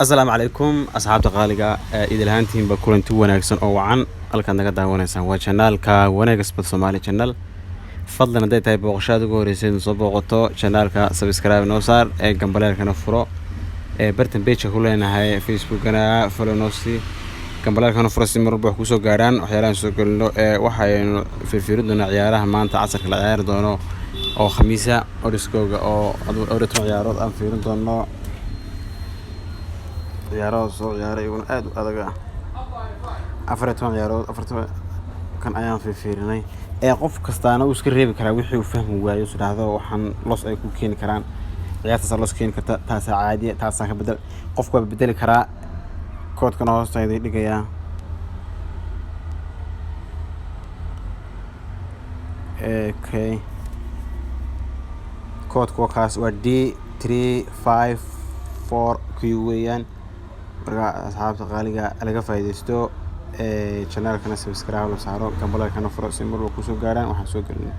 Asalaamu calaykum asxaabta qaaliga ee idil ahaantiinba, kulanti wanaagsan oo wacan. Halkaad naga daawanaysaan waa channelka Wanaag Sport Somali Channel. Fadlan, hadday tahay booqashaad ugu horreysay soo booqato channelka, subscribe noo saar ee gambaleelkana furo, ee bartan pageka ku leenahay Facebookana follow noo sii, gambaleelkana furo si marwalba wax kusoo gaarhaan waxyaalahan soo gelino. Ee waxaynu fiirfiirin doonaa ciyaaraha maanta casarka la ciyaari doono oo Khamiisa, oddskooga oo dhowr iyo 10 ciyaarood aan fiirin doono, ciyaaraha soo ciyaaray iyaguna aada u adag ah. 14 ciyaarood, 14 kan ayaan fiirfiirinay. Ee qof kastaana uu iska reebi karaa wixii uu fahmi waayo, is idhaahdo waxaan loss ay ku keeni karaan, ciyaartaasaa loss keeni karta, taasaa caadiya, taasaa ka bedel. Qofku waa bedeli karaa. Koodkana hoosta idin dhigayaa. Okay, koodka waa kaas, waa D354Q weeyaan. Marka asxaabta qaaliga, laga faa'iidaysto, channelkana subscribe la saaro, gambaleelkana furo si mar walba kusoo gaaraan waxaan soo gelino.